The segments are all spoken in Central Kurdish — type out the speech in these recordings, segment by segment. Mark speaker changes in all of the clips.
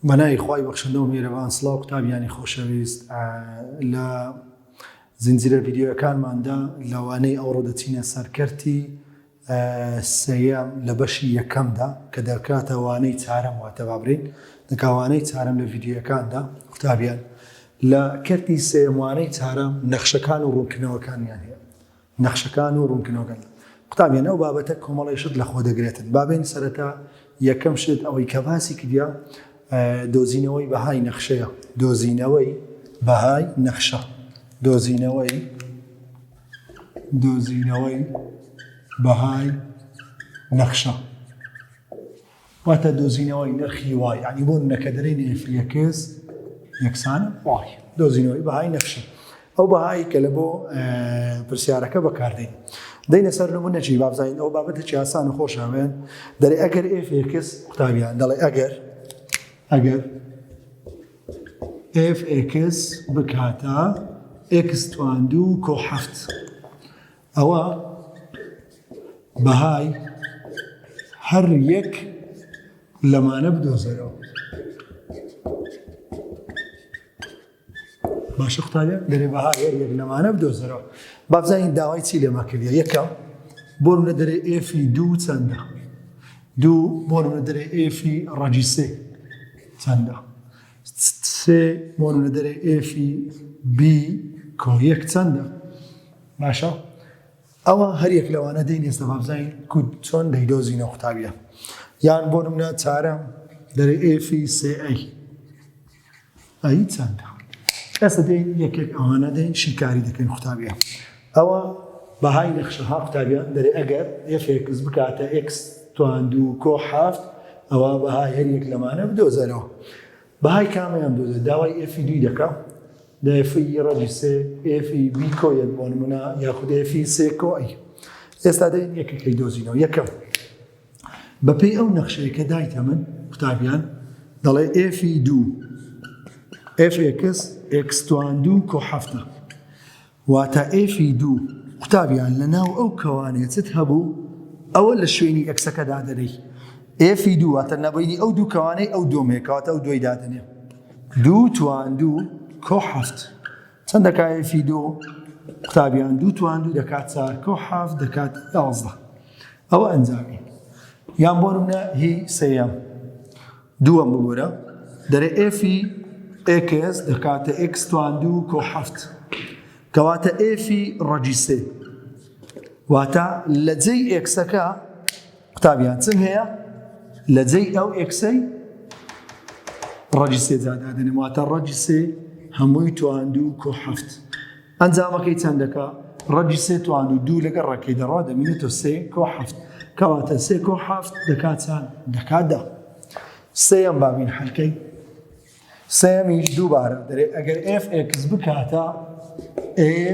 Speaker 1: بەناوی خوای بەخشندە و میهرەبان سڵاو قوتابیانی خۆشەویست لە زنجیرە ڤیدیۆیەکانماندا لەوانەی ئەوڕۆ دەچینە سەر کەرتی سێیەم لە بەشی یەکەمدا کە دەکاتە وانەی چارەم واتە بابرین دەکا وانەی چارەم لە ڤیدیۆیەکاندا قوتابیان لە کەرتی سێیەم وانەی چارەم نەخشەکان و ڕوونکردنەوەکانیان هەیە نەخشەکان و ڕوونکردنەوەکان. قوتابیان ئەو بابەتە کۆمەڵێ شت لە خۆ دەگرێتن. با بێین سەرەتا یەکەم شت ئەوەی کە باسی کردیا دۆزینەوەی بەهای نەخشەیە. دۆزینەوەی بەهای نەخشە. دۆزینەوەی دۆزینەوەی بەهای نەخشە. واتە دۆزینەوەی نرخی y یانی بۆ نمونە کە دەرێین f x یەکسانە y دۆزینەوەی بەهای نەخشە ئەو بەهایی کە لە بۆ پرسیارەکە بەکاردێن دەینە سەر نمونەکی بابزانین ئەو بابەتێکی ئاسان و خۆشاوێن دەرێ ئەگەر f x قوتابیان دەڵێ ئەگەر ئەگەر f x بکاتە x تواندوو کۆ حەفت ئەوە بەهای هەر یەک لەمانە بدۆزەرەوە. باشە قوتابیان دەرێ بەهای هەر یەک لەمانە بدۆزەرەوە. با بزانین داوای چی لێما کردیە. یەکەم بۆ نمونە دەرێ f ی دوو چەندە؟ دوو بۆ نمونە دەرێ f ی ڕەگی سێ چەندە؟ سێ بۆ نمونە دەرێ f ی b کۆ یەک چەندە؟ باشە ئەوە هەریەک لەوانە دێین ئێستا با بزانین کو چۆن دەیدۆزینەوە قوتابیە یان بۆ نمونە چارەم دەرێ f ی سێ a ئەی چەندە ئێستا دێین یەکێک ئەوانە دێین شیکاری دەکەین قوتابیە ئەوە بەهای نەخشە ها قوتابیان دەرێ ئەگەر f x بکاتە x تواندوو کۆ حەفت ئەوە بەهای هەریەک لەمانە بدۆزەرەوە بەهای کامیان دۆزێ داوای f ی دووی دەکا لە f ی ڕەگی سێ f ی b کۆ یەک بۆ نمونە یاخود f ی سێ کۆ a ئێستا دێین یەکەکەی دۆزینەوە یەکەم بەپێی ئەو نەخشەیە کە دایتە من قوتابیان دەڵێ f ی دوو f x x توان دوو کۆ حەفتە واتە f ی دوو قوتابیان لە ناو ئەو کەوانەیە چت هەبوو ئەوە لە شوێنی x ەکە دادەنێی f ی دوو واتە نەبینی ئەو دوو کەوانەی ئەو دووەم هەیە کەواتە ئەو دوای دادەنێ دوو توان دوو کۆ حەفت چەند دەکا f ی دوو قوتابیان دوو توان دوو دەکات چار کۆ حەفت دەکات یازدە ئەوە ئەنجامی یان بۆ نمونە هی سێیەم دووەم ببورە دەرێ f ی x دەکاتە x توان دوو کۆ حەفت کەواتە f ی ڕەگی سێ واتە لە جێی x ەکە قوتابیان چم هەیە لە جێی ئەو x ەی ڕەگی سێ جادادنم واتە ڕەگی سێ هەمووی توان دوو کۆ حەفت ئەنجامەکەی چەند دەکا؟ ڕەگی سێ توان و دوو لەگەڵ ڕەکەی دەڕوا دەمینێتەوە سێ کۆ حەفت کەواتە سێ کۆ حەفت دەکا چەند؟ دەکا دە. سێیەم بابین حەلکەی سێیەمیش دووبارە دەرێ ئەگەر f x بکاتە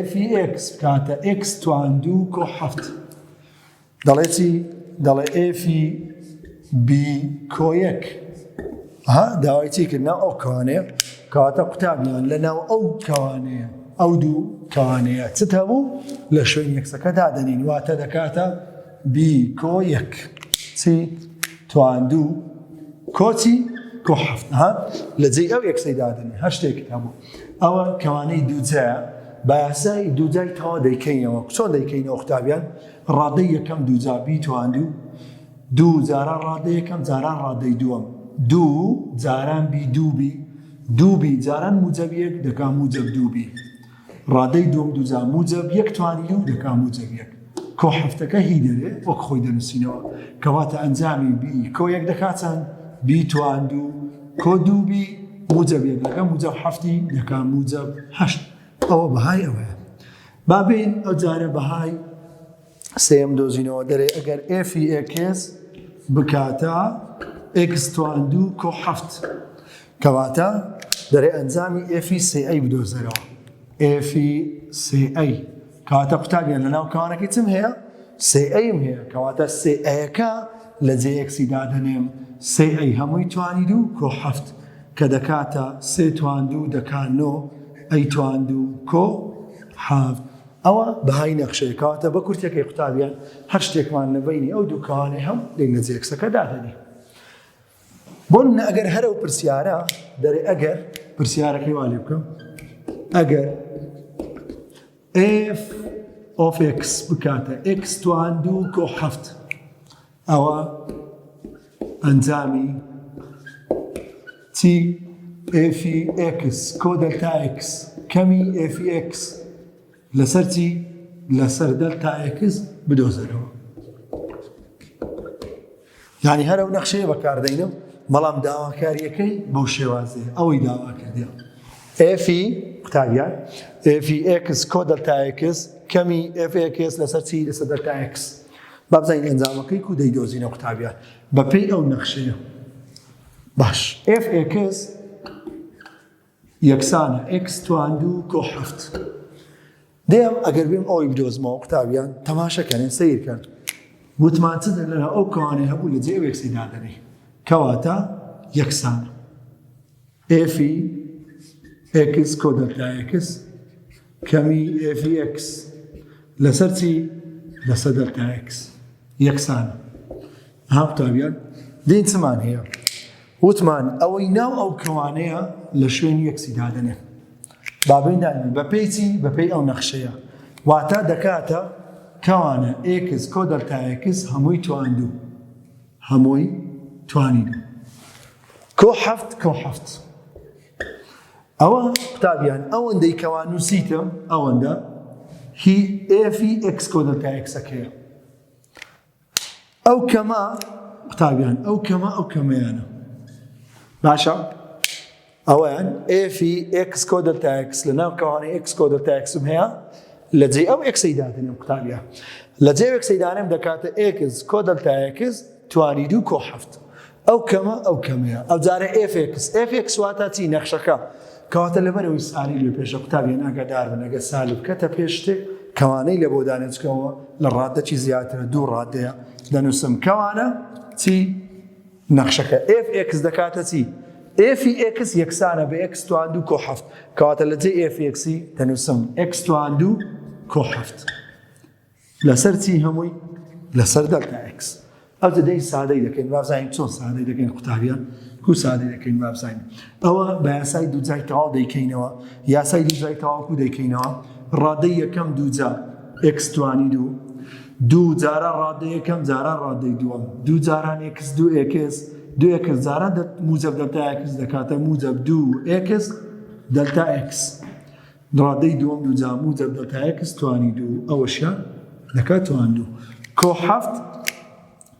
Speaker 1: f x بکاتە x توان دوو کۆ حەفت دەڵێ چی؟ دەڵێ f ی b کۆ یەک. ها داوای چی کرد؟ ناو ئەو کەوانەیە. کەواتە قوتابیان لە ناو ئەو کەوانەیە ئەو دوو کەوانەیە چت هەبوو لە شوێن x ەکە دادەنین واتە دەکاتە b کۆ یەک چی توان دوو کۆچی کۆ حەفت ها لە جێی ئەو x ەی دادەنێ هەر شتێکت هەبوو ئەوە کەوانەی دووجایە بە یاسای دووجای تەوا دەیکەینەوە چۆن دەیکەینەوە قوتابیان ڕادەی یەکەم دووجا b توان دوو دوو جاران ڕادەی یەکەم جاران ڕادەی دووەم دوو جاران b دوو b دوو b جاران موجەب یەک دەکا موجەب دوو b ڕادەی دووەم دووجا موجەب یەک توانی دوو دەکا موجەب یەک کۆ حەفتەکە هی دەرێ وەک خۆی دەنووسینەوە کەواتە ئەنجامی b کۆ یەک دەکا چەند b توان دوو کۆ دوو b موجەب یەک لەگە موجەب حەفتی دەکا موجەب هەشت ئەوە بەهای ئەوەیە با بێین ئەو جارە بەهای سێیەم دۆزینەوە دەرێ ئەگەر f ی x بکاتە x توان دوو کۆ حەفت کەواتە دەرێ ئەنجامی f ی سێ a بدۆزەرەوە f ی سێ a کەواتە قوتابیان لەناو کەوانەکەی چم هەیە سێ a م هەیە کەواتە سێ a یەکە لە جێ x ی دادەنێم سێ a هەمووی توانی دوو کۆ حەفت کە دەکاتە سێ توان دوو دەکا نۆ a توان دوو کۆ حەفت ئەوە بەهای نەخشەیە کەواتە بە کورتەکەی قوتابیان هەر شتێکمان لە بەینی ئەو دوو کەوانەی هەم دەین لە جێ x ەکە دادەنێ. بۆ نمونە ئەگەر هەر ئەو پرسیارە دەرێ ئەگەر پرسیارەکەی وا لێ بکەم ئەگەر f of x بکاتە x توان دوو کۆ حەفت ئەوە ئەنجامی چی f x کۆ دەلتا x کەمی f x لەسەر چی؟ لەسەر دەلتا x بدۆزەرەوە. یعنی هەر ئەو نەخشەیە بەکاردەینم بەڵام داواکاریەکەی بەو شێوازەیە ئەوەی داوا کردێ f ی قوتابیان f ی x کۆ دەلتا x کەمی f x لەسەر چی لەسەر دەلتا x با بزانین ئەنجامەکەی کو دەیدۆزینە قوتابیان بەپێی ئەو نەخشەیە باش f x یەکسانە x توان دوو کۆ حەفت. دێم ئەگەر بێم ئەوەی بدۆزمەوە قوتابیان تەماشە کەن سەیر کەن وتمان چ لە ئەو کەوانەی هەبوو لە جێ ئەو x ی دادەنێ کەواتە یەکسانە f ی x کۆ دەلتا x کەمی f ی x لەسەر چی لەسەر دەلتا x یەکسانە ها قوتابیان دین چمان هەیە وتمان ئەوەی ناو ئەو کەوانەیە لە شوێنی x ی دادەنێن بابین دانێن بەپێی چی بەپێی ئەو نەخشەیە واتە دەکاتە کەوانە x کۆ دەلتا x هەمووی توان دوو هەمووی توانی دوو کۆ حەفت کۆ حەفت ئەوە قوتابیان ئەوەندەی کەوا نووسیتم ئەوەندە هی f ی x کۆ دەلتا x ەکەیە ئەو کەمە قوتابیان ئەو کەمە ئەو کەمەیانە باشە ئەویان f ی x کۆ دەلتا x لە ناو کەوانەی x کۆ دەلتا x م هەیە لە جێ ئەو x ەی دادنێم قوتابیان لە جێ x ەی دانێم دەکاتە x کۆ دەلتا x توانی دوو کۆ حەفت ئەو کەمە ئەو کەمەیە ئەو جارە f x f x واتە چی نەخشەکە کەواتە لەبەرەوەی سالی لێ پێشە قوتابیان ئاگادار بن ئەگەر سالب بکەتە پێش شتێک کەوانەی لە بۆ دانێچکەوە لە ڕادەکی زیاترە دوو ڕادەیە دەنووسم کەوانە چی نەخشەکە f x دەکاتە چی f x یەکسانە بە x توان دوو کۆ حەفت کەواتە لە جێ f x ی دەنووسم x توان دوو کۆ حەفت لەسەر چی هەمووی؟ لەسەر دەلتا x. ئەوجە دێین سادەی دەکەین بابزانین چۆن سادەی دەکەین قوتابیان کو سادەی دەکەین بابزانین ئەوە بە یاسای دووجای تەواو دەیکەینەوە یاسای دووجای تەواو کو دەیکەینەوە ڕادەی یەکەم دووجا x توانی دوو دوو جاران ڕادەی یەکەم جاران ڕادەی دووەم دوو جاران x دوو x دوو x جاران موجب دەلتا x دەکاتە موجب دوو x دەلتا x ڕادەی دووەم دووجا موجەب دەلتا x توانی دوو ئەوەشیان دەکات توان دوو کۆ حەفت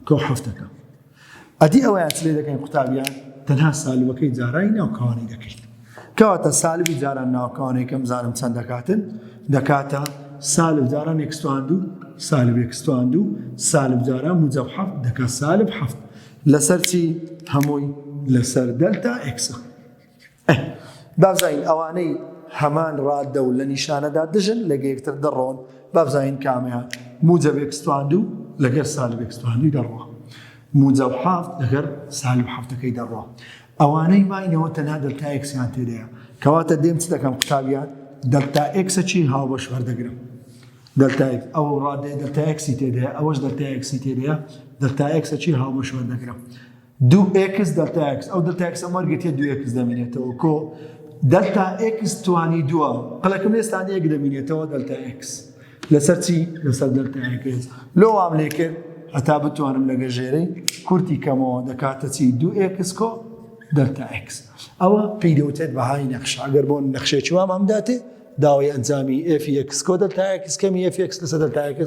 Speaker 1: کۆ حەفتەکە ئەدی ئەوەیان چ لێ دەکەین قوتابیان تەنها سالبەکەی جارای ناوکەوانی دەکەین کەواتە سالبی جاران ناوکەوانێکم زانم چەند دەکاتن دەکاتە سالب جاران x توان دوو سالب x توان دوو سالب جاران موجەب حەفت دەکات سالب حەفت لەسەر چی هەمووی لەسەر دەلتا x ە بابزانین ئەوانەی هەمان ڕادە و لە نیشانەدا دژن لەگە یەکتر دەڕۆن بابزانین کامیان موجەب x توان دوو لەگەر سالب x توان دووی دەڕوا موجەب حەفت لەگەر سالب حەفتەکەی دەڕوا ئەوانەی ماینەوە تەنها دەلتا x یان تێدایە کەواتە دێم چ دەکەم قوتابیان دەلتا x ە چی هاوبەش وەردەگرم دەلتا x ئەو ڕادەیە دەلتا x ی تێدایە ئەوەش دەلتا x ی تێدایە دەلتا x ە چی هاوبەش وەردەگرم دوو x دەلتا x ئەو دەلتا x ەم وەرگرتیە دوو x دەمینێتەوە کۆ دەلتا x توانی دووە قەلەکم لێستان یەک دەمینێتەوە دەلتا x لەسەر چی لەسەر دەلتا x لۆ وام لێ کرد هەتا بتوانم لەگە ژێرەی کورتی کەمەوە دەکاتە چی دوو x کۆ دەلتا x ئەوە پێی دەوتێت بەهای نەخشە ئەگەر بۆ نەخشێکی وام ئەمداتێ داوای ئەنجامی f x کۆ دەلتا x کەمی f x لەسەر دەلتا x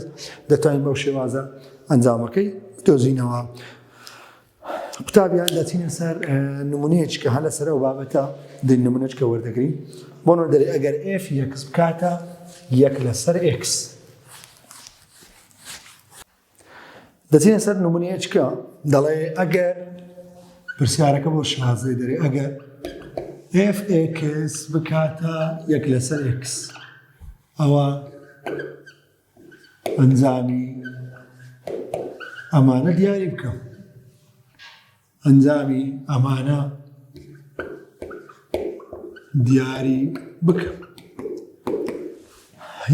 Speaker 1: دەتوانین بەو شێوازە ئەنجامەکەی دۆزینەوە. قوتابیان دەچینە سەر نمونەیەک کە هەر لەسەر ئەو بابەتە دین نمونەش کە وەردەگرین بۆ نمونە دەرێ ئەگەر f x بکاتە یەک لەسەر x دەچینە سەر نمونەیەک کە دەڵێ ئەگەر پرسیارەکە بۆ شازێ دەرێ ئەگەر f x بکاتە یەک لەسەر x ئەوە ئەنجامی ئەمانە دیاری بکە ئەنجامی ئەمانە دیاری بکە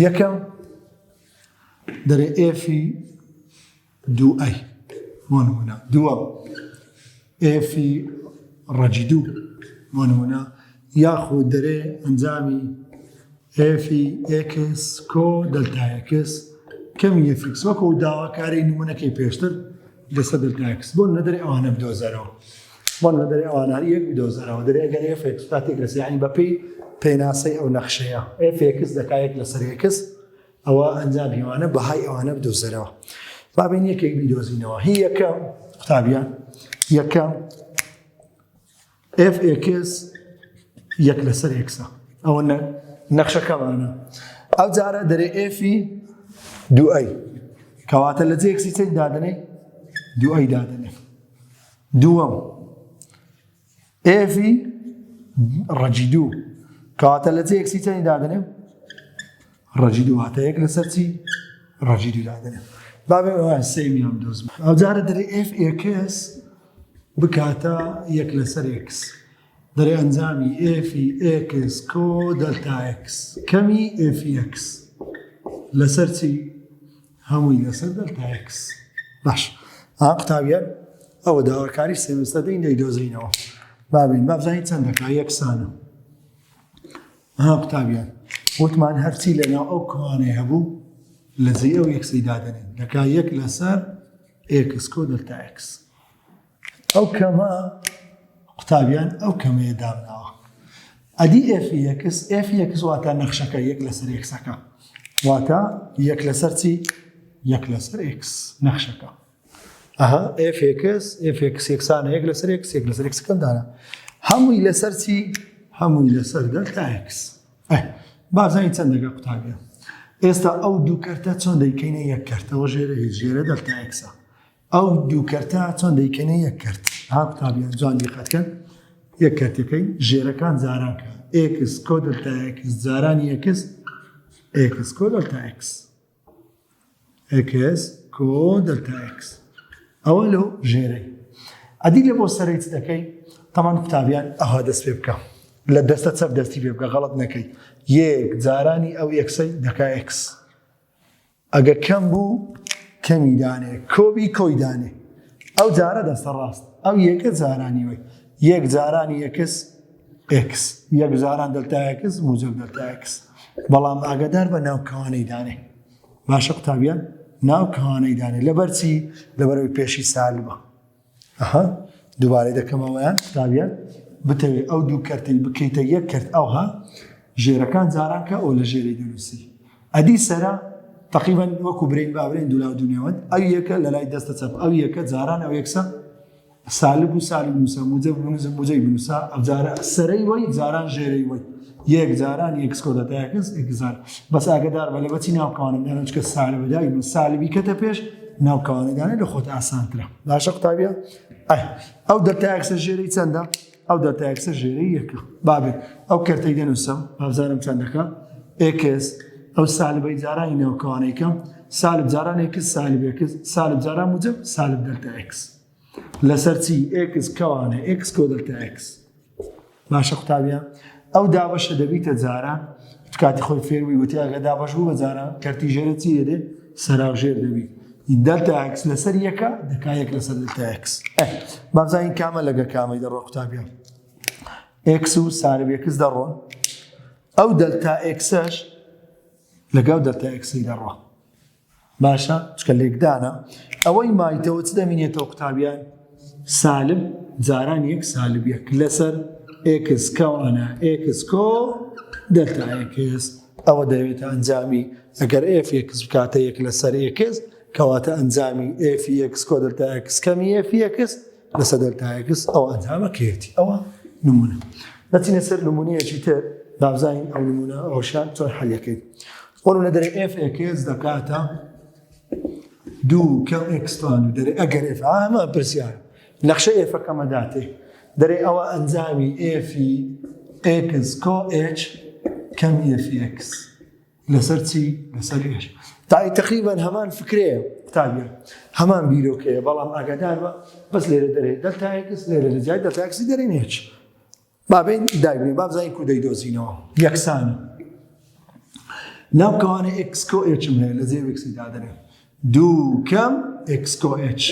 Speaker 1: یەکەم دەرێ f ی دوو a بۆ نمونە دووەم f ی ڕەگی دوو بۆ نمونە یاخود دەرێ ئەنجامی f ی x کۆ دەلتا x کەمی f x وەکو داواکاری نمونەکەی پێشتر لەسەر دەلتا x بۆ نمونە دەرێ ئەوانە بدۆزەرەوە بۆ نمونە دەرێ ئەوانە هەر یەک بدۆزەرەوە دەرێ ئەگەر f x کاتێک لەسەر یعنی بەپێی پێناسەی ئەو نەخشەیە f x دەکا یەک لەسەر x ئەوە ئەنجامی ئەوانە بەهای ئەوانە بدۆزەرەوە با بین یەکێک بیدۆزینەوە هی یەکەم قوتابیان یەکەم f x یەک لەسەر x ە ئەوە نەخشەکەمانە ئەو جارە دەرێ f ی دوو ئەی کەواتە لە جێ x ی چەند دادەنێ دوو ئەی دادەنێ دووەم f ی ڕەگی دوو کەواتە لە جێ x ی چەندی دادەنێ ڕەگی دوو واتە یەک لەسەر چی ڕەگی دوو دادەنێ بابێ ئەوان سێمیان دۆزم ئەو جارە دەرێ f x بکاتە یەک لەسەر x دەرێ ئەنجامی f ی x کۆ دەلتا x کەمی f ی x لەسەر چی هەمووی لەسەر دەلتا x. باش ها قوتابیان ئەوە داواکاری سێمستەر دەین دەیدۆزینەوە بابین بابزانین چەند دەکا یەکسانە ها قوتابیان وتمان هەرچی لەناو ئەو کەوانەی هەبوو لە جێی ئەو x ی دادەنێن دەکا یەک لەسەر x کۆ دەلتا x ئەو کەمە قوتابیان ئەو کەمەیە دامناوە ئەدی f x f x واتە نەخشەکە یەک لەسەر x ەکە واتە یەک لەسەر چی یەک لەسەر x نەخشەکە ئەها f x f x یەکسانە یەک لەسەر x یەک لەسەر x ەکەم دانا هەمووی لەسەر چی هەمووی لەسەر دەلتا x بازانی چەند دەگە قوتابیان ئێستا ئەو دوو کەرتە چۆن دەیکەینە یەک کەرتەوە ژێرە هیچ ژێرە دەلتا x ە ئەو دوو کەرتە چۆن دەیکەنە یەک کەرت؟ ها قوتابیان جوان دیقەت کەن یەک کەرتەکەی ژێرەکان جاران کە x کۆ دەلتا x جارانی x x کۆ دەلتا x x کۆ دەلتا x ئەوە لەو ژێرەی ئەدی لە بۆ سەرەی چ دەکەی تەمان قوتابیان ئەوها دەست پێ بکە لە دەستە چەپ دەستی پێ بکە غەڵت نەکەی یەک جارانی ئەو x ەی دەکا x ئەگە کەم بوو کەمی دانێ کۆبی کۆی دانێ ئەو جارە دەستە ڕاست ئەو یەکە جارانی وەی یەک جارانی x x یەک جاران دەلتا x موجب دەلتا x بەڵام ئاگادار بە ناو کەوانەی دانێ باشە قوتابیان ناو کەوانەی دانێ لەبەر چی لەبەرەوەی پێشی سالبە ئەها دووبارەی دەکەمەوەیان قوتابیان بتەوێت ئەو دوو کەرتەی بکەیتە یەک کەرت ئەوها ژێرەکان جاران کە ئەو لە ژێری دەنووسی ئەدی سەرە تقریبا وەکو برین بابرین دولا و دوونێوەند ئەو یەکە لە لای دەستە چەپ ئەو یەکە جاران ئەو یەکسە سالب و سالب نووسە موجب بنووسە موجەی بنووسە ئەو جارە سەرەی وەی جاران ژێرەی وەی یەک جاران x کۆ دەلتا x x جار بەس ئاگدار بە لە بەچی ناوکەوانم دانە چکە سالب دای من سالبی کەتە پێش ناوکەوانەی دانێ لە خۆت ئاسانترە باشە قوتابیە ئەو دەلتا x ە ژێرەی چەندە ئەو دەلتا x ە ژێرەی یەکە بابێت ئەو کەرتەی دەنووسم بابزانم چەندەکە x ئەو سالبەی جارانی ناوکەوانەی کەم سالب جاران x سالب x سالب جاران موجب سالب دەلتا x لەسەر چی x کەوانە x کۆ دەلتا x باشە قوتابیان ئەو دابەشە دەبیتە جاران کاتی خۆی فێربووی وتی ئەگە دابەش بوو بە جاران کەرتی ژێرە چی دەبێ سەراوژێر دەبی دەلتا x لەسەر یەکە دەکا یەک لەسەر دەلتا x بابزانین کامە لەگە کامەی دەڕۆ قوتابیان x و سالب x دەڕۆن ئەو دەلتا x ەش لەگەڵ دەلتا x ی دەڕۆ باشە چکە لێکدانە ئەوەی مایتەوە چ دەمینێتەوە قوتابیان سالب جاران یەک سالب یەک لەسەر x کەوانە x کۆ دەلتا x ئەوە دەوێتە ئەنجامی ئەگەر f x بکاتە یەک لەسەر x کەواتە ئەنجامی f x کۆ دەلتا x کەمی f x لەسەر دەلتا x ئەو ئەنجامەکەیەتی ئەوە نمونە دەچینە سەر نمونەیەکی تر بابزانین ئەو نمونە ئەوشان چۆن حەلەکەین بۆ نمونە دەرێ f x دەکاتە دوو کەم x توان و دەرێ ئەگەر f ئەمە پرسیار نەخشە f ەکەمە داتێ دەرێ ئەوە ئەنجامی f ی x کۆ h کەم f x لەسەر چی؟ لەسەر h تای تقریبا هەمان فکرەیە قوتابیان هەمان بیرۆکەیە بەڵام ئاگادار بە بەس لێرە دەرێ دەلتا x لێرە لە جای دەلتا x ی دەرێن h بابین دایبنێ با بزانین کو دەیدۆزینەوە یەکسانە ناو کەوانە x کۆ h م هەیە لە جێ x ی دادەنێ دوو کەم x کۆ h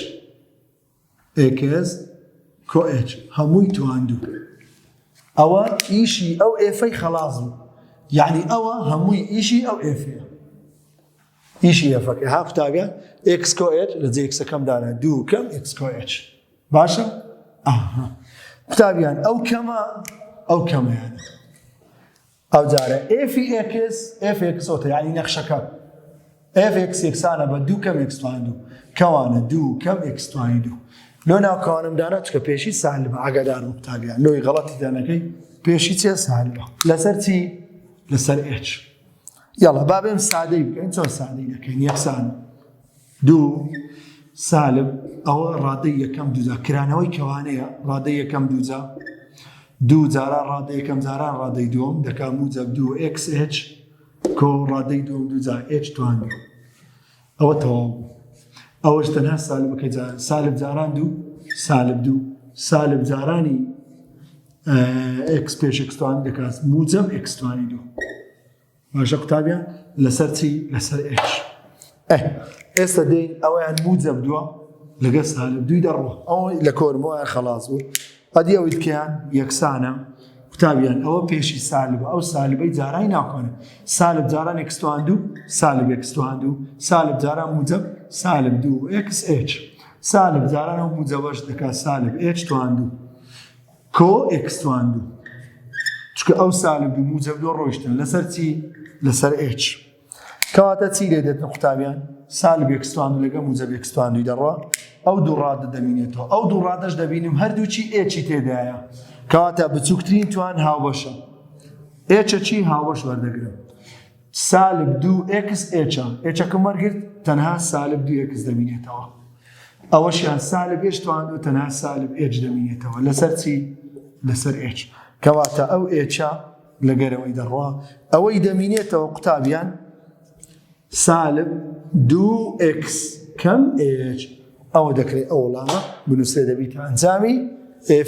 Speaker 1: x. کۆ h هەمووی تواندوو. ئەوە ئیشی ئەو f ەی خەڵاس بوو. یەعنی ئەوە هەمووی ئیشی ئەو f ەیە. ئیشی f ەکەی ها قوتابیان x کۆ h لە جێ x ەکەم دانا دوو کەم x کۆ h. باشە؟ ئاها. قوتابیان ئەو کەمە ئەو کەمەیانە. ئەو جارە f ی x f x ئۆتە یعنی نەخشەکە f x یەکسانە بە دوو کەم x توانی دوو کەوانە دوو کەم x توانی دوو لۆ ناو کەوانم دانا چکە پێشی سالبە ئاگادار قوتابیان لۆی غەڵەتی دانەکەی پێشی چێ سالبە لەسەر چی لەسەر h یاڵا با بێم سادەی بکەین چۆن سادەی دەکەین یەکسان دوو سالب ئەوە ڕادەی یەکەم دووجا کرانەوەی کەوانەیە ڕادەی یەکەم دووجا دوو جاران ڕادە یەکەم جاران ڕادەی دووەم دەکا موجب دوو x h کۆ ڕادەی دووەم دووجا h توان دوو ئەوە تەواو بوو ئەوەش تەنها سالبەکە سالب جاران دوو سالب دوو سالب جارانی x پێش x توان دەکات موجب x توانی دوو باشە قوتابیان لەسەر چی لەسەر h ئه ئێستا دێین ئەویان موجب دووە لەگەر سالب دووی دەڕوە ئەو لە کۆرمۆیان خەڵاس بوو ئەدی ئەوەی دیکەیان یەکسانە قوتابیان ئەوە پێشی سالبە ئەو سالبەی جارای ناکۆنە سالب جاران x توان دوو سالب x توان دوو سالب جاران موجب سالب دوو x h سالب جاران ئەو موجبەش دەکات سالب h توان دوو کۆ x توان دوو چونکە ئەو سالب دوو موجب دوو ڕۆیشتن لەسەر چی لەسەر h کەواتە چی لێ دێتن قوتابیان سالب x توان دوو لەگە موجب x توان دووی دەڕوا ئەو دوو ڕادە دەمینێتەوە ئەو دوو ڕادەش دەبینم هەردووچی h ی تێدایە کەواتە بچووکترین توان هاوبەشە h ە چی هاوبەش وەردەگرم سالب دوو x h ە h ەکەم وەرگرت تەنها سالب دوو x دەمینێتەوە ئەوەشیان سالب h تواندو تەنها سالب h دەمینێتەوە لەسەر چی لەسەر h کەواتە ئەو h ە لەگەرەوەی دەڕوا ئەوەی دەمینێتەوە قوتابیان سالب دوو x کەم h ئەوە دەکرێت ئەو وەڵامە بنووسێ دەبیتە ئەنجامی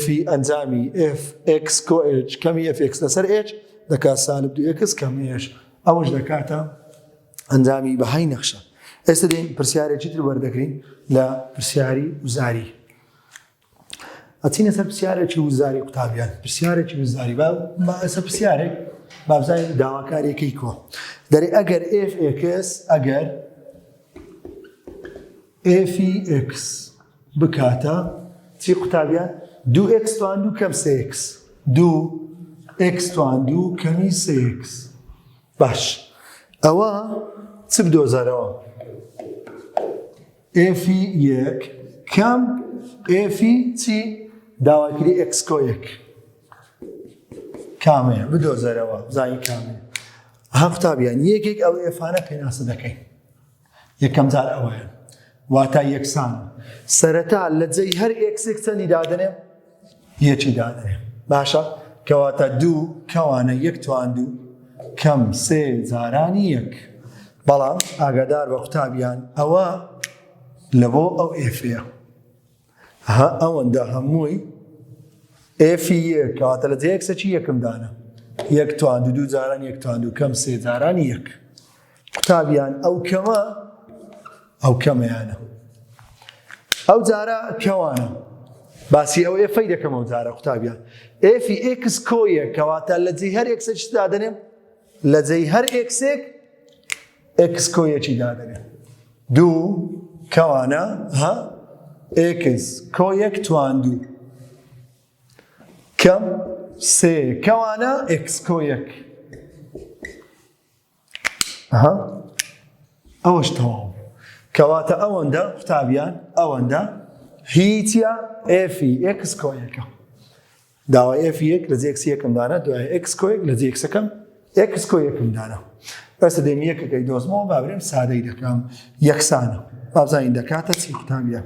Speaker 1: f ی ئەنجامی f x کۆ h کەمی f x لەسەر h دەکات سالب دوو x کەم h ئەوەش دەکاتە ئەنجامی بەهای نەخشە. ئێستا دێین پرسیارێکی تر وەردەگرین لە پرسیاری وزاری. ئەچینە سەر پرسیارێکی وزاری قوتابیان پرسیارێکی وزاری با با ئێستا پرسیارێک بابزانین داواکاریەکەی کۆ دەرێ ئەگەر f x ئەگەر f ی x بکاتە چی قوتابیان دوو x توان دوو کەم سێ x دوو x توان دوو کەمی سێ x باش ئەوە چ بدۆزەرەوە f ی یەک کەم f ی چی داواکری x کۆ یەک کامەیە بدۆزەرەوە زانی کامەیە ها قوتابیان یەکێک ئەو f انە پێناسە دەکەین یەکەم جار ئەوەیە واتا یەکسان سەرەتا لە جێی هەر x ێک چەندی دادەنێم یەکی دادەنێم باشە کەواتە دوو کەوانە یەک توان دوو کەم سێ جارانی یەک بەڵام ئاگادار بە قوتابیان ئەوە لە بۆ ئەو f ەیە ها ئەوەندە هەمووی f ی یەک کەواتە لە جێ x ەکی یەکم دانا یەک توان دوو دوو جاران یەک توان دوو کەم سێ جارانی یەک قوتابیان ئەو کەمە ئەو کەمەیانە ئەو جارە کەوانە باسی ئەو f ەی دەکەم ئەو جارە قوتابیان f ی x کۆیە کەواتە لە جێی هەر x ێک دادەنێم لە جێی هەر x ێک x کۆیەکی دادەنێم دوو کەوانە ها x کۆیەک توان دوو کەم سێ کەوانە x کۆیەک ئەها ئەوەش تەواو کەواتە ئەوەندە قوتابیان ئەوەندە هیچە f ی x کۆیەکە داوا f یەک لە جێ x یەکم دانا دوای x کۆیەک لە جێ x ەکەم x کۆیەکم دانا بەسە دێم یەکەکەی دۆزمەوە بابرێم سادەی دەکەم یەکسانە بابزانین دەکاتە چی قوتابیان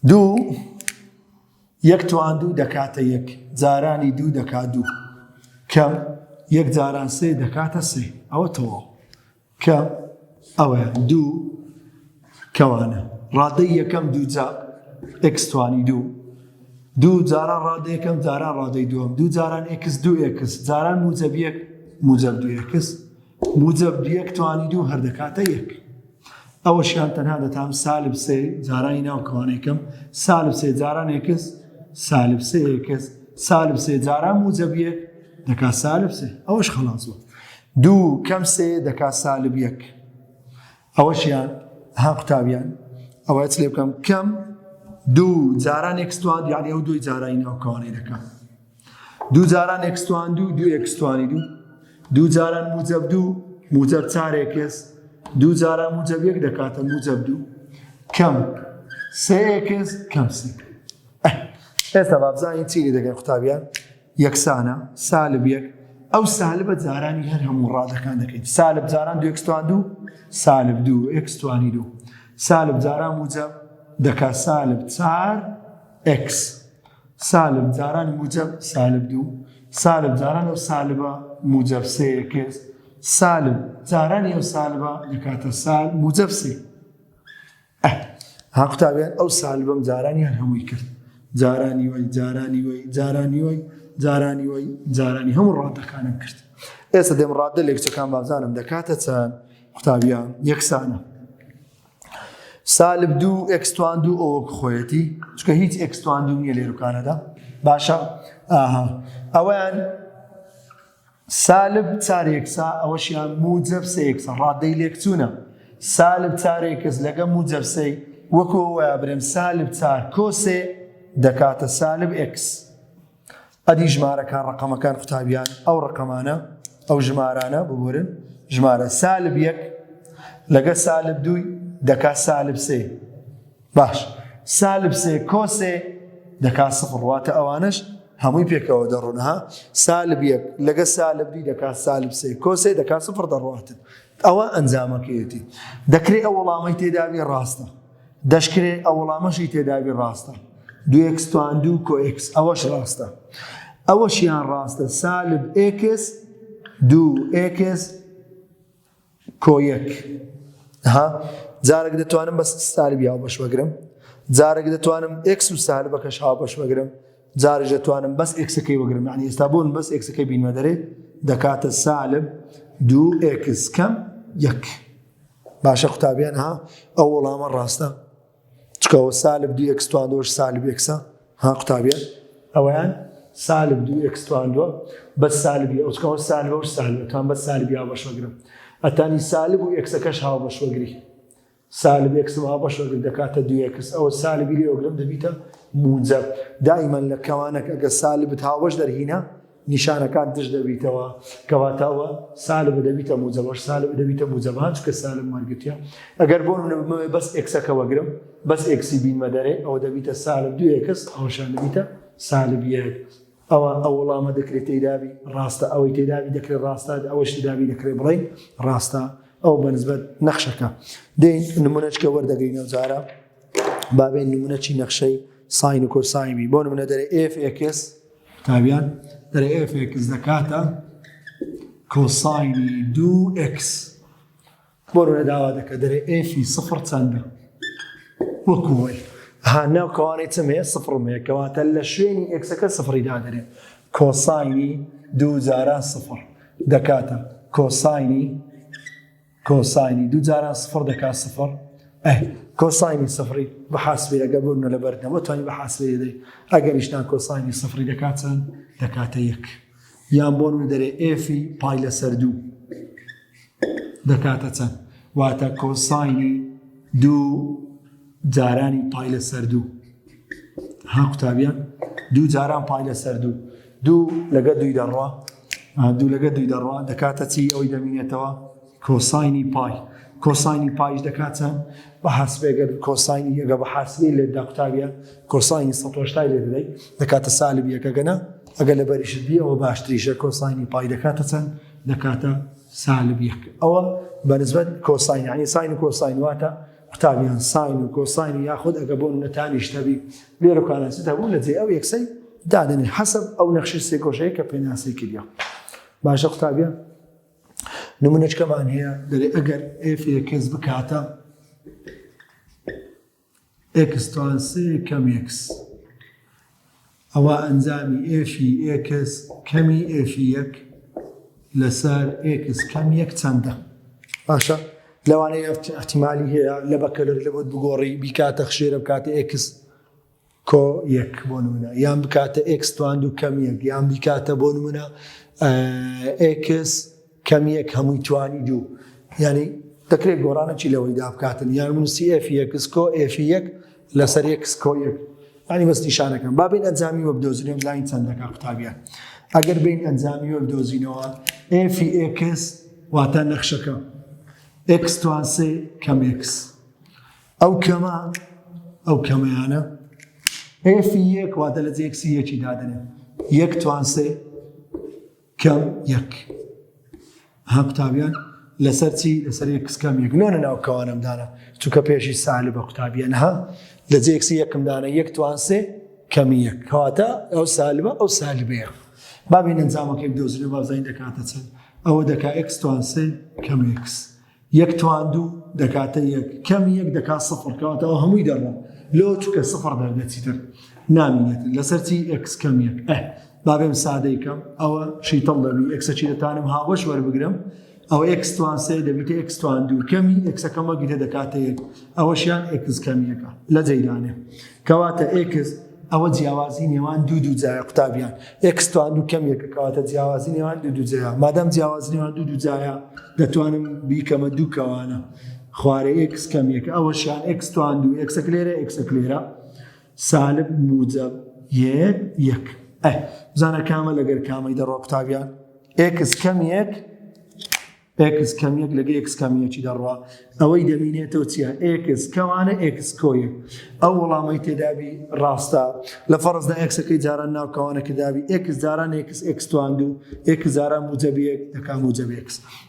Speaker 1: دوو یەک توان دوو دەکاتە یەک جارانی دوو دەکات دوو کەم یەک جاران سێ دەکاتە سێ ئەوە تەواو کە ئەوەیان دوو کەوانە ڕادەی یەکەم دوو جا x توانی دوو دوو جاران ڕادە یەکەم جاران ڕادەی دووەم دوو جاران x دوو x جاران موجب یەک موجب دوو x موجب دوو یەک توانی دوو هەر دەکاتە یەک. ئەوەشیان تەنها دەتام سالب سێ جارانی ناو کەوانەیەکەم سالب سێ جاران x سالب سێ x سالب سێ جاران موجەب یەک دەکا سالب سێ ئەوەش خەڵاس بوو. دوو کەم سێ دەکا سالب یەک. ئەوەشیان ها قوتابیان ئەوە چ لێ بکەم کەم دوو جاران x توان یعنی ئەو دوی جارانی ناو کەوانەی دەکا دوو جاران x توان دوو دوو x توانی دوو دوو جاران موجەب دوو موجەب چار x دوو جاران موجەب یەک دەکاتە موجەب دوو کەم سێ x کەم سێ. ئێستا با بزانین چی لێ دەکەین قوتابیان. یەکسانە سالب یەک ئەو سالبە جارانی هەر هەموو ڕادەکان دەکەین سالب جاران دوو x توان دوو سالب دوو x توانی دوو سالب جاران موجەب دەکا سالب چار x سالب جاران موجەب سالب دوو سالب جاران ئەو سالبە موجەب سێ x سالب جارانی ئەو سالبە دەکاتە سال موجەب سێ. ئه ها قوتابیان ئەو سالبەم جارانیان هەمووی کرد جارانی وەی جارانی وەی جارانی وەی جارانی وەی جارانی هەموو ڕادەکانم کرد ئێستا دێم ڕادە لێکچەکان بازانم دەکاتە چەند قوتابیان یەکسانە سالب دوو x توان دوو ئەوەک خۆیەتی چکە هیچ x توان دوو نییە لێرکانەدا باشە ئاها ئەویان سالب چار x ە ئەوەشیان موجەب سێ x ە ڕادەی لێکچوونە سالب چار x لەگە موجەب سێ وەکو ئەوەیە برێم سالب چار کۆ سێ دەکاتە سالب x. ئەدی ژمارەکان ڕەقەمەکان قوتابیان ئەو ڕەقەمانە ئەو ژمارانە ببورن ژمارە سالب یەک لەگە سالب دووی دەکا سالب سێ باش سالب سێ کۆ سێ دەکا سفر واتە ئەوانەش هەمووی پێکەوە دەڕۆن ها سالب یەک لەگە سالب دوی دەکا سالب سێ کۆ سێ دەکا سفر دەڕواتن ئەوە ئەنجامەکەیەتی دەکرێ ئەو وەڵامەی تێداوی ڕاستە دەشکرێ ئەو وەڵامەشی تێداوی ڕاستە دوو x توان دوو کۆ x ئەوەش ڕاستە ئەوەشیان ڕاستە سالب x دوو x کۆ یەک ها جارێک دەتوانم بەس سالبی هاوبەش وەگرم جارێک دەتوانم x و سالبەکەش هاوبەش وەگرم جارێک دەتوانم بەس x ەکەی وەگرم یعنی ئێستا بۆن بەس x ەکەی بینمە دەرێ دەکاتە سالب دوو x کەم یەک باشە قوتابیان ها ئەو وەڵامە ڕاستە چونکە ئەوە سالب دوو x تواندوەش سالب x ە ها قوتابیان ئەوەیان سالب دوو x تواندوە بەس سالبی ئەو چونکە ئەوە سالبە و سالبە توان بەس سالبی هاوبەش وەگرم ئەتانی سالب و x ەکەش هاوبەش وەگری سالب x هاوبەش وەگر دەکاتە دوو x ئەوە سالبی لێ وەگرم دەبیتە موجەب دائیمەن لە کەوانەک ئەگە سالبت هاوبەش دەرهینە نیشانەکان دژ دەبیتەوە کەواتە ئەوە سالبە دەبیتە موجەبەش سالبە دەبیتە موجەبە چونکە سالب وەرگرتیە ئەگەر بۆ نمونە بمەوێ بەس x ەکە وەگرم بەس x ی بینمە دەرێ ئەوە دەبیتە سالب دوو x ئەوەشان دەبیتە سالب یەک ئەوە ئەو وەڵامە دەکرێت تێدابی ڕاستە ئەوەی تێدابی دەکرێت ڕاستە ئەوەش تێدابی دەکرێت بڵێین ڕاستە ئەو بەنسبەت نەخشەکە دێین نمونەچکە وەردەگرینەوە جارە بابێن نمونەچی نەخشەی ساین و کۆساین بی بۆ نمونە دەرێ f x قوتابیان دەرێ f x دەکاتە کۆساینی دوو x بۆ نمونە داوا دەکە دەرێ f ی سفر چەندە وەکو وەی ها ناو کەوانەی چم هەیە سفرم هەیە کەواتە لە شوێنی x ەکە سفری دادەنێ کۆساینی دوو جاران سفر دەکاتە کۆساینی کۆساینی دوو جاران سفر دەکات سفر ئه کۆساینی سفری بە حاسبەی ئەگەر بۆ نمونە لەبەر نەبوو توانی بە حاسبەی دەی ئەگەریش نا کۆساینی سفری دەکات چەند دەکاتە یەک یان بۆ نمونە دەرێ f ی pi لەسەر دوو دەکاتە چەند واتە کۆساینی دوو جارانی pi لەسەر دوو ها قوتابیان دوو جاران pi لەسەر دوو دوو لەگە دووی دەڕوا دوو لەگە دووی دەڕوا دەکاتە چی ئەوەی دەمینێتەوە کۆساینی pi کۆساینی pi ش دەکات چەند بە حاسبێ گەر کۆساینی ئەگە بە حاسبەی لێت دا قوتابیان کۆساینی 180 لێ دەدەی دەکاتە سالب یەک ئەگەنا ئەگەر لە بەریشت بی ئەوە باشتریشە کۆساینی pi دەکاتە چەند دەکاتە سالب یەک ئەوە بە نسبەت کۆساین یعنی ساین و کۆساین واتە قوتابیان ساین و کۆساین و یاخود ئەگە بۆ نمونە tan یشت هەبی لێرەکانە چت هەبوو لە جێ ئەو x ەی دادەنێ حەسەب ئەو نەخشەی سێگۆشەیە کە پێناسەی کردیە باشە قوتابیان نمونەچکەمان هەیە دەرێ ئەگەر f x بکاتە x توان سێ کەم x ئەوا ئەنجامی f ی x کەمی f ی یەک لەسەر x کەم یەک چەندە؟ باشە. لەوانەیە احتیمالی هەیە لە بەکەلەر لە بۆت بگۆڕی بیکاتە خشێرە بکاتە x کۆ یەک بۆ نمونە یان بکاتە x توان دوو کەم یەک یان بیکاتە بۆ نمونە x کەم یەک هەمووی توانی دوو یعنی دەکرێت گۆڕانەکی لەوەی دابکاتن یان منوسی f x کۆ f یەک لەسەر x کۆ یەک ینی بەس نیشانەکەم با بین ئەنجامی وە بدۆزینەوە بزانین چەند دەکا قوتابیان ئەگەر بین ئەنجامی وە بدۆزینەوە f x واتە نەخشەکە x توان سێ کەم x ئەو کەمە ئەو کەمەیانە f یەک واتە لە جێ x ی یەکی دادەنێ یەک توان سێ کەم یەک ها قوتابیان لەسەر چی لەسەر x کەم یەک لۆنە ناو کەوانم دانا چونکە پێشی سالبە قوتابیان ها لە جێ x ی یەکم دانا یەک توان سێ کەمی یەک کەواتە ئەو سالبە ئەو سالبەیە بابین ئەنجامەکەی بدۆزینەوە بابزانین دەکاتە چەند ئەوە دەکا x توان سێ کەم x یەک توان دوو دەکاتە یەک کەم یەک دەکات سفر کەواتە ئەو هەمووی دەڕوا لۆ چونکە سفر دەردەچیتر نامینێت لەسەر چی x کەم یەک ئە بابێم سادەی کەم ئەوە شیتەڵ دەبی x ەکی دەتانم هاوبەش وەربگرم ئەوە x توان سێ دەبیتە x توان دوو کەمی x ەکەم وەگیتە دەکاتە یەک ئەوەشیان x کەم یەکە لە جەیدانێ کەواتە x ئەوە جیاوازی نێوان دوو دوو جایە قوتابیان x توان دوو کەم یەکە کەواتە جیاوازی نێوان دوو دوو جایە مادام جیاوازی نێوان دوو دوو جایە دەتوانم بیکەمە دوو کەوانە خوارێ x کەم یەکە ئەوەشیان x توان دوو x ەک لێرە x ەک لێرە سالب موجب یەک یەک ئە بزانە کامە لەگەر کامەی دەڕۆ قوتابیان x کەم یەک x کەم یەک لەگە x کەم یەکی دەڕوا ئەوەی دەمینێتەوە چییە x کەوانە x کۆ یەک ئەو وەڵامەی تێدابی ڕاستە لە فەرزدا x ەکەی جاران ناو کەوانە کردابی x جاران x x توان دوو x جاران موجب یەک دەکا موجب x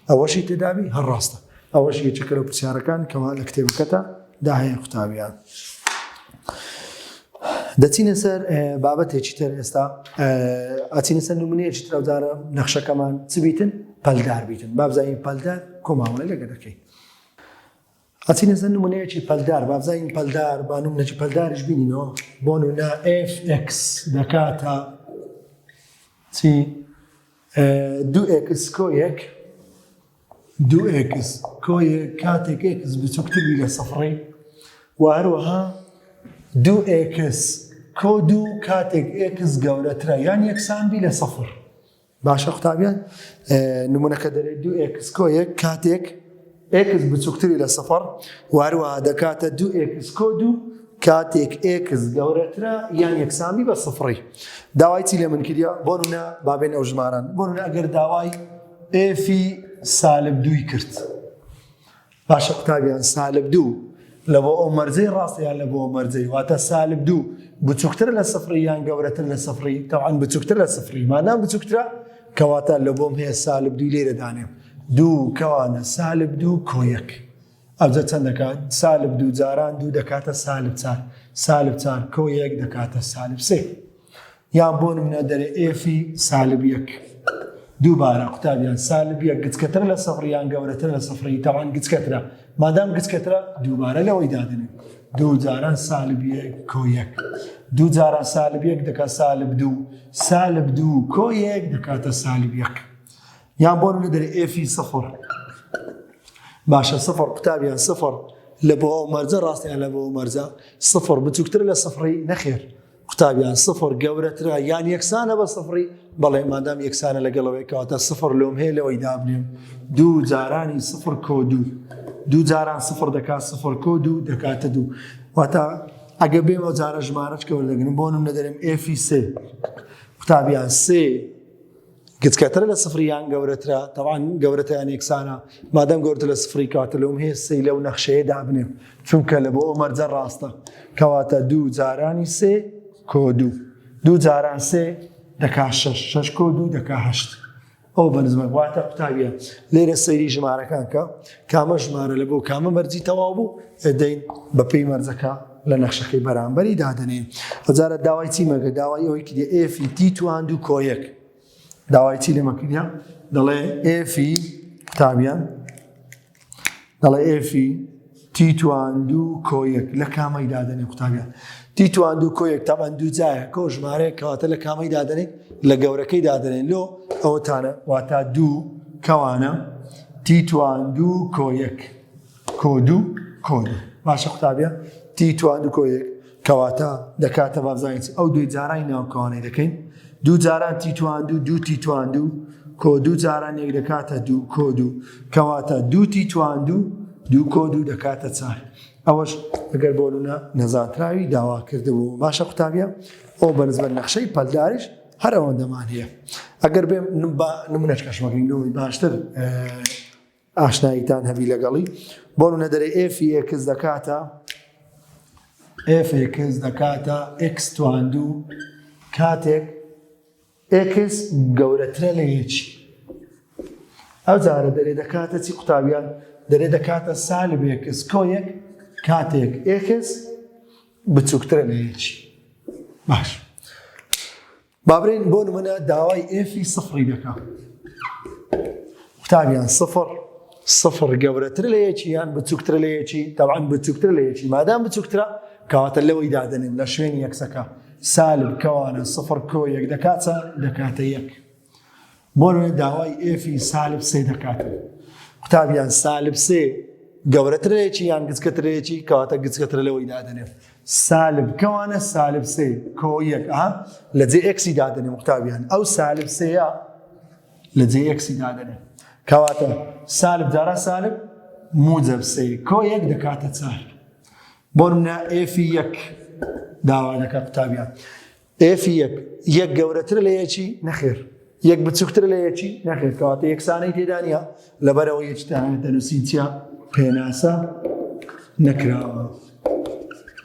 Speaker 1: ئەوەشی تێدابی هەر ڕاستە ئەوەش یەکێکە لەو پرسیارەکان کەوا لە کتێبەکەتە دا هەیە قوتابیان. دەچینە سەر بابەتێکی تر ئێستا ئەچینە سەر نمونەیەکی تر ئەوجارە نەخشەکەمان چ بیتن پەلدار بیتن بابزانین پەلدار کۆماوەڵی لەگە دەکەین ئەچینە سەر نمونەیەکی پەلدار بابزانین پەلدار با نمونەکی پەلداریش بینینەوە بۆ نمونە fx دەکاتە چی دوو x کۆ یەک دوو x کۆ یەک کاتێک x بچووکتر بی لە سفڕی و هەروەها دوو x کۆ دوو کاتێک x گەورەترە یان یەکسان بی لە سفر باشە قوتابیان نمونەکە دەرێت دوو x کۆ یەک کاتێک x بچووکتری لە سفر و هەروەها دەکاتە دوو x کۆ دوو کاتێک x گەورەترە یان یەکسان بی بە سفڕی داوای چی لە من کردە بۆ نمونە بابێن ئەو ژماران بۆ نمونە ئەگەر داوای f ی سالب دووی کرد باشە قوتابیان سالب دوو لە بۆ ئەو مەرجەی ڕاستە یان لە بۆ ئەو مەرجەی واتە سالب دوو بچووکتر لە سفری یان گەورەتر لە سفری تەوان بچووکتر لە سفری مادام بچووکترە کەواتە لە بۆم هەیە سالب دووی لێرە دانێم دوو کەوانە سالب دوو کۆ یەک ئەوجە چەند دەکات سالب دوو جاران دوو دەکاتە سالب چار سالب چار کۆ یەک دەکاتە سالب سێ یان بۆ نمونە دەرێ f ی سالب یەک دووبارە قوتابیان سالب یەک گچکەترە لە سفر یان گەورەتر لە سفری تاوان گچکەترە مادام گچکەترە دووبارە لەوەی دادنێ دوو جاران سالب یەک کۆ یەک دوو جاران سالب یەک دەکات سالب دوو سالب دوو کۆ یەک دەکاتە سالب یەک یان بۆ نمونە دەرێ f ی سفر باشە سفر قوتابیان سفر لە بۆ ئەو مەرجە ڕاستیان لە بۆ ئەو مەرجە سفر بچووکتر لە سفری نەخێر قوتابیان سفر گەورەترە یان یەکسانە بە سفری؟ بەڵێ مادام یەکسانە لەگەڵەوەی کەواتە سفر لۆم هەیە لەوەی دابنێم دوو جارانی سفر کۆ دوو دوو جاران سفر دەکات سفر کۆ دوو دەکاتە دوو واتە ئەگە بێمەوە جارە ژمارەش کە وەردەگرم بۆ نمونە دەرێم f ی سێ قوتابیان سێ گچکەترە لە سفری یان گەورەترە تەوان گەورەتە یان یەکسانە مادەم گەورتر لە سفری کاتە لەوم هەیە سێی لەو نەخشەیە دابنێم چونکە لە بۆ ئەو مەرجە ڕاستە کەواتە دوو جارانی سێ کۆ دوو دوو جاران سێ دەکا شەش شەش کۆ دوو دەکا هەشت ئەو بەنزمە واتە قوتابیە لێرە سەیری ژمارەکان کە کامە ژمارە لە بۆ کامە مەرجی تەواو بوو دەین بە پێی مەرجەکە لە نەخشەکەی بەرامبەری دادەنێین ئەجارە داوای چی مەکە داوای ئەوەی کردی f ی t توان دوو کۆ یەک داوای چی لێمە کردیا دەڵێ f ی قوتابیان دەڵێ f ی t توان دوو کۆ یەک لە کامەی دادەنێ قوتابیان t توان دوو کۆ یەک تاوان دوو جایە کۆ ژمارەیە کەواتە لە کامەی دادەنێ لە گەورەکەی دادەنێن لۆ ئەوەتانە واتا دوو کەوانە t توان دوو کۆ یەک. کۆ دوو کۆ دوو. باشە قوتابیان T توان دوو کۆ یەک کەواتە دەکاتە با بزانین چی ئەو دوی جارانی ناو کەوانەی دەکەین دوو جاران T توان دوو دوو T توان دوو کۆ دوو جاران یەک دەکاتە دوو کۆ دوو کەواتە دوو T توان دوو دوو کۆ دوو دەکاتە چار ئەوەش ئەگەر بۆ نمونە نەزانتراوی داوا کردبوو باشە قوتابیان ئەو بەنسبەت نەخشەی پەلداریش هەر ئەوەندەمان هەیە ئەگەر بێم بە نمونەش کەشمەکەین لەوەی باشتر ئاشناییتان هەبی لەگەڵی بۆ نمونە دەرێ f ی x دەکاتە f x دەکاتە x تواندوو کاتێک x گەورەترە لە یەکی ئەو جارە دەرێ دەکاتە چی قوتابیان دەرێ دەکاتە سالب x کۆ یەک کاتێک x بچووکترە لە یەکی باش بابرێن بۆ نمونە داوای f ی سفری دەکا قوتابیان سفر سفر گەورەتر لە یەکی یان بچووکتر لە یەکی تەبعەن بچووکتر لە یەکی مادام بچووکترە کەواتە لەوەی دادەنێن لە شوێنی x ەکە سالب کەوانە سفر کۆ یەک دەکاتە دەکاتە یەک بۆ نمونە داوای f ی سالب سێ دەکات قوتابیان سالب سێ گەورەتر لە یەکی یان گچکەتر لە یەکی کەواتە گچکەترە لەوەی دادەنێت سالب کەوانە سالب سێ کۆ یەک ئا لە جێ x ی دادەنێم قوتابیان ئەو سالب سێیە لە جێ x ی دادەنێم کەواتە سالب جارا سالب موجب سێ کۆ یەک دەکاتە چار بۆ نمونە f ی یەک داوا دەکات قوتابیان f ی یەک یەک گەورەترە لە یەکی؟ نەخێر. یەک بچووکترە لە یەکی؟ نەخێر. کەواتە یەکسانەی تێدا نییە. لەبەرئەوە یەکی تەنها دەنووسین چییە؟ پێناسە نەکراوە.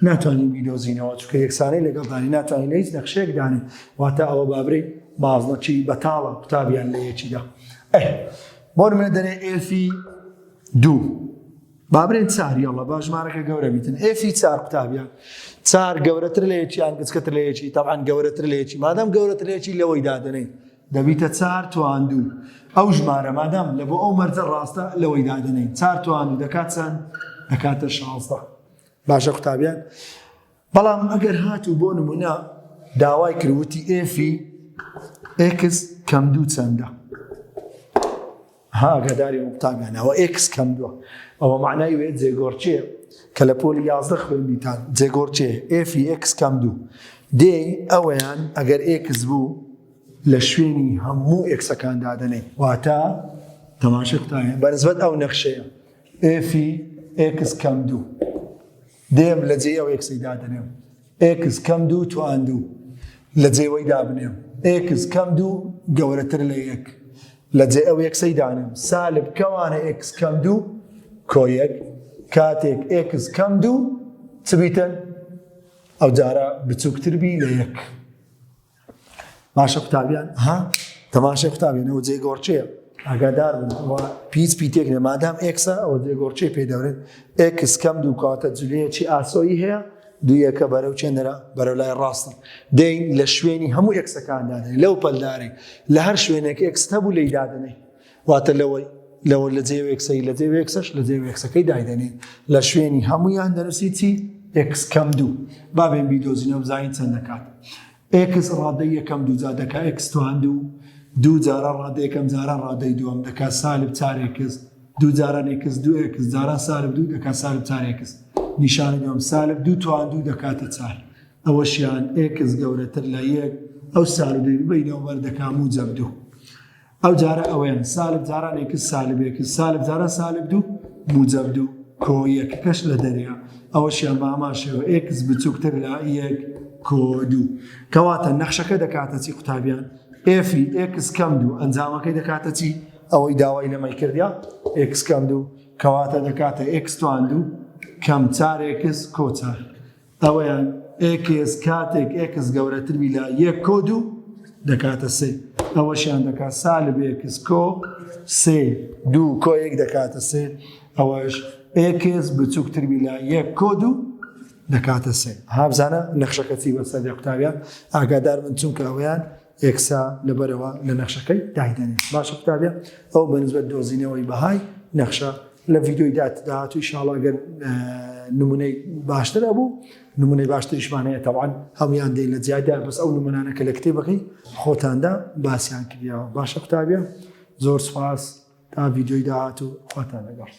Speaker 1: ناتوانین بیدۆزینەوە چونکە یەکسانەی لەگەڵدانی ناتوانین لە هیچ نەخشەیەک دانێ. واتە ئەوە بابرەی بازنەکی بەتاڵە قوتابیان لە یەکیدا. ئەه بۆ نمونە دەرێ f ی دوو با برێن چار یاڵا با ژمارەکە گەورە بیتن f ی چار قوتابیان چار گەورەتر لە یەکیان گچکەتر لە یەکی تەبعەن گەورەتر لە یەکی مادام گەورەتر لە یەکی لەوەی دادەنێین دەبیتە چار توان دوو ئەو ژمارە مادام لە بۆ ئەو مەرجە ڕاستە لەوەی دادەنێین چار توان دوو دەکات چەند دەکاتە 16 باشە قوتابیان بەڵام ئەگەر هاتوو بۆ نمونە داوای کرد وتی f ی x کەم دوو چەندە ها ئاگاداری قوتابیان ئەوە x کەم دووە ئەوە معنای وێ جێگۆڕکێ کە لە پۆلی 11 خوێندیتان جێگۆڕکێ f ی x کەم دوو دێ ئەوەیان ئەگەر x بوو لە شوێنی هەموو x ەکان دادەنێ واتە تەماشای قوتابیان بەنسبەت ئەو نەخشەیە f ی x کەم دوو دێم لە جێی ئەو x ەی دادەنێم x کەم دوو توان دوو لە جێوەی دابنێم x کەم دوو گەورەتر لە یەک لە جێ ئەو x ەی دانێم سالب کەوانە x کەم دوو کۆ یەک کاتێک x کەم دوو چ بیتن ئەو جارە بچووکتر بی لە یەک باشە قوتابیان ها تەماشای قوتابیان ئەوە جێگۆڕکێ ئاگادار بن ئەوە پیس پیتێک نیە مادام x ە ئەوە جێگۆڕکێ پێ دەورێت x کەم دوو کاتە جولەیەکی ئاسۆیی هەیە دوویەکە بەرەو چێنەرە بەرەو لای ڕاستە دەین لە شوێنی هەموو x ەکان دادەنێ لەو پەلدارەی لە هەر شوێنێک x هەبوو لێی دادەنێ واتە لەوەی لەوە لە جێ x ەی لە جێ x ەش لە جێ x ەکەی دایدەنێن لە شوێنی هەمویان دەنووسی چی x کەم دوو با بێن بیدۆزینەوە بزانین چەند دەکات x ڕادەی یەکەم دووجا دەکا x توان دوو دوو جاران ڕادە یەکەم جاران ڕادەی دووەم دەکا سالب چار x دوو جاران x دوو x جاران سالب دوو دەکا سالب چار x نیشانە دووەم سالب دوو توان دوو دەکاتە چار ئەوەشیان x گەورەتر لە یەک ئەو سالب دووی ببەینەوە بەر دەکا موجەب دوو ئەو جارە ئەوەیان سالب جاران x سالب x سالب جاران سالب دوو موجەب دوو کۆ یەکەکەش لە دەریا ئەوەشیان بە هەمان شێوە x بچووکتر لە یەک کۆ دوو کەواتە نەخشەکە دەکاتە چی قوتابیان f ی x کەم دوو ئەنجامەکەی دەکاتە چی ئەوەی داوای لەمەی کردیا x کەم دوو کەواتە دەکاتە x توان دوو کەم چار x کۆ چار ئەوەیان x کاتێک x گەورەتر بی لە یەک کۆ دوو دەکاتە سێ ئەوەشیان دەکات سالب x کۆ سێ دوو کۆ یەک دەکاتە سێ ئەوەش x بچووکتر بی لە یەک کۆ دوو دەکاتە سێ هابزانە نەخشەکە چی بەسەر دێ قوتابیان ئاگادار من چونکە ئەویان x ە لەبەرەوە لە نەخشەکەی دایدەنێ باشە قوتابیان ئەو بەنسبەت دۆزینەوەی بەهای نەخشە لە ڤیدیۆی داهاتوو ئیشاڵا گەر نمونەی باشتر هەبوو نمونەی باشتریشمان هەیە تەوان هەمویان دێن لە جیادا بەس ئەو نمونانە کە لە کتێبەکەی خۆتاندا باسیان کردیەوە باشە قوتابیان زۆر سوپاس تا ڤیدیۆی داهاتوو خواتان لەگەڵ.